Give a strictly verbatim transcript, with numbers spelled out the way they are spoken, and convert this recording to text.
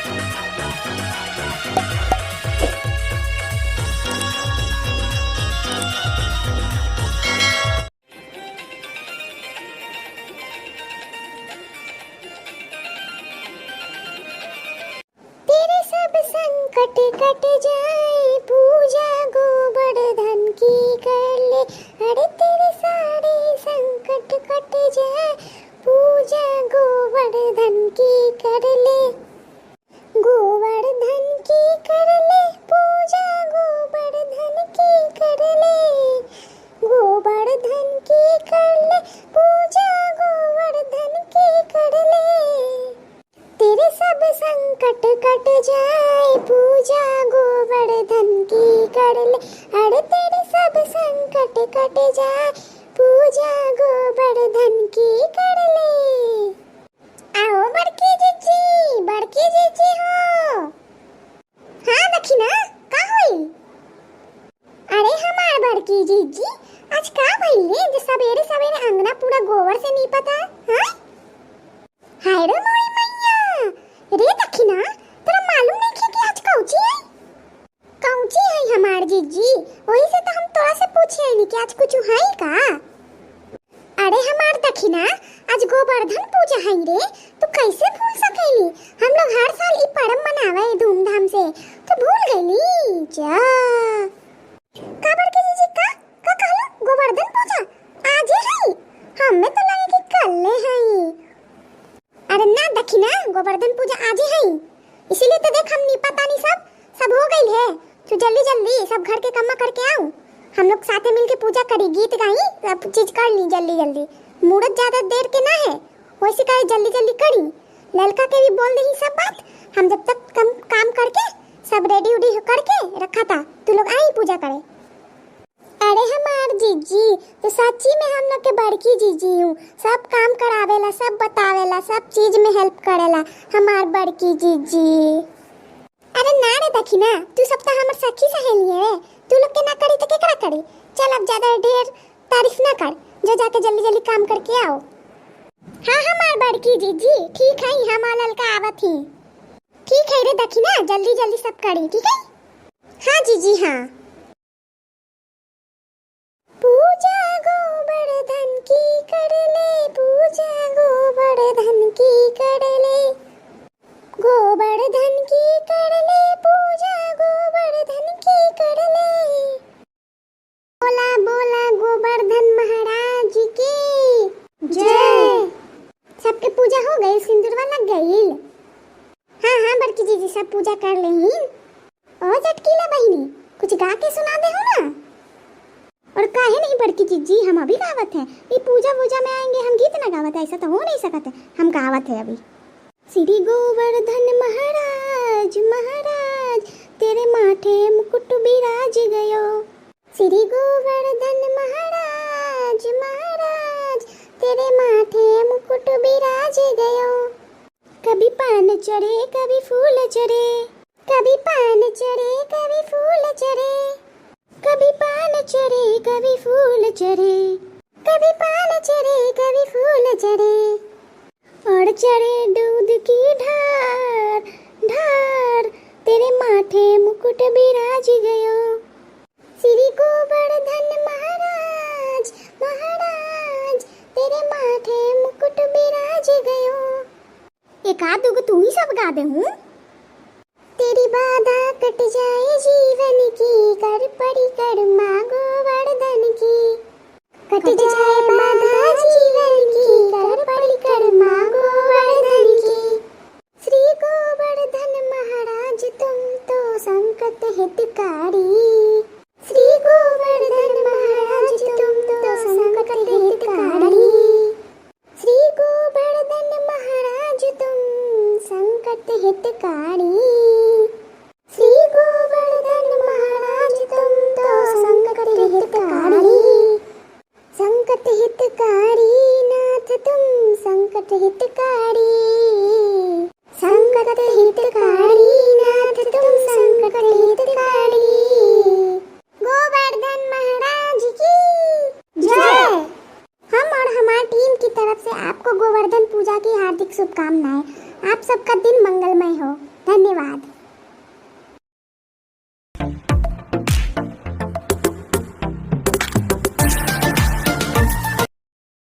तेरे सब संकट कट जाए, पूजा गोवर्धन की कर ले। अरे तेरे सारे संकट कट जाए, पूजा गोवर्धन की कर ले। गोवर्धन की कर ले पूजा, गोवर्धन की कर ले, गोवर्धन की कर ले पूजा, गोवर्धन की कर ले। तेरे सब संकट कट जाए, पूजा गोवर्धन की कर ले। अरे तेरे सब संकट कट जाए, पूजा गोवर्धन की कर ले। आओ बड़की जीजी, बड़की जीजी हो। हाँ दखिना, का होई? अरे हमार बड़की जीजी, आज का भइल रे जे सबेरे सबेरे अंगना पूरा गोबर से नीपत है? हाँ? हाय रे मोरी मैया, रे दखिना, तोरा मालूम नइखे कि आज कौची है? कौची है हमार जीजी? वही से तो हम तोरा से पूछे आइली कि आज कुछ है का? अरे हमार दखिना, आज गोवर्धन पूजा है रे, तू कैसे भूल सकेली? हम लोग हर साल ई पर्व मनावे धूमधाम से, तू भूल गईली? जा। का बड़की जीजी, का, का कहलो? गोवर्धन पूजा आजे है? हमें तो लगे कि कल्ले है। अरे ना दखिना, गोवर्धन पूजा आजे है, इसीलिए तो देख हम नीपा तानी सब, सब हो गइल है। तू जल्दी जल्दी सब घर के कम्मा करके आओ, हम लोग साथे मिलके पूजा करी, गीत गाई, सब चीज कर ली जल्दी जल्दी। मुहूर्त ज्यादा देर के ना है, वैसे कहे जल्दी जल्दी करी। ललका के भी बोल दही सब बात, हम जब तक कम काम करके सब रेडी उडी करके रखा था, तू लोग आई पूजा करे। अरे हमार जीजी, तो सच्ची में हम लोग के बड़की जीजी हूँ, सब काम करावेला, सब बतावेला, सब चीज में हेल्प करेला हमार बड़की जीजी। अरे ना रे दखिना, तू सब तो हमर सखी सहेली है, तू लोग के ना करी तो केकरा करी? चल अब ज्यादा ढेर तारीफ ना कर, जो जाके जल्दी जल्दी काम करके आओ। हाँ हमार बड़की जीजी, ठीक है, हम ललका आवत ही। ठीक है रे दखिना, जल्दी जल्दी सब करी, ठीक है? हाँ जीजी हाँ। पूजा गोवर्धन की कर ले, पूजा गोवर्धन की कर ले, गोवर्धन की कर ले, पूजा गोवर्धन की कर ले। बोला बोला गोवर्धन महाराज की जय। सबके पूजा हो गई, सिंदूरवा लग गई। हाँ हाँ बड़की जीजी, सब पूजा कर लेही। ओ चटकीला बहिनी, कुछ गा के सुना दे हो ना। और काहे नहीं बड़की जीजी, हम अभी गावत हैं। ये पूजा वूजा में आएंगे, हम गीत ना गावत है, ऐसा तो हो नहीं सकत है। हम गावत है अभी। श्री गोवर्धन महाराज, महाराज, तेरे माथे मुकुट विराज गयो। श्री गोवर्धन महाराज, महाराज, तेरे माथे मुकुट विराज गयो। कभी पान चढ़े, कभी फूल चढ़े, कभी पान चढ़े, कभी फूल चढ़े, कभी पान चढ़े, कभी फूल चढ़े, कभी पान चढ़े, कभी फूल चढ़े। और चढ़े दूध की धार, धार, तेरे माथे मुकुट विराज गयो। श्री गोवर्धन महाराज, महाराज, तेरे माथे मुकुट विराज गयो। एक आध दुगो तू ही सब गा दे हूँ। तेरी बाधा कट जाए जीवन की, कर परिक्रमा गोवर्धन की। कट जाए बाधा जीवन की, कर परिक्रमा गोवर्धन की। श्री गोवर्धन महाराज तुम तो संकट हितकारी। श्री गोवर्धन महाराज तुम तो संकट हितकारी। श्री गोवर्धन महाराज तुम संकट हितकारी। श्री गोवर्धन महाराज तुम तो संकट हितकारी। संकट हितकारी नाथ तुम संकट हितकारी। संकट हितकारी नाथ तुम संकट हितकारी। गोवर्धन महाराज की जय। हम और हमार टीम की तरफ से आपको गोवर्धन पूजा की हार्दिक शुभकामनाएं। आप सबका दिन मंगलमय हो।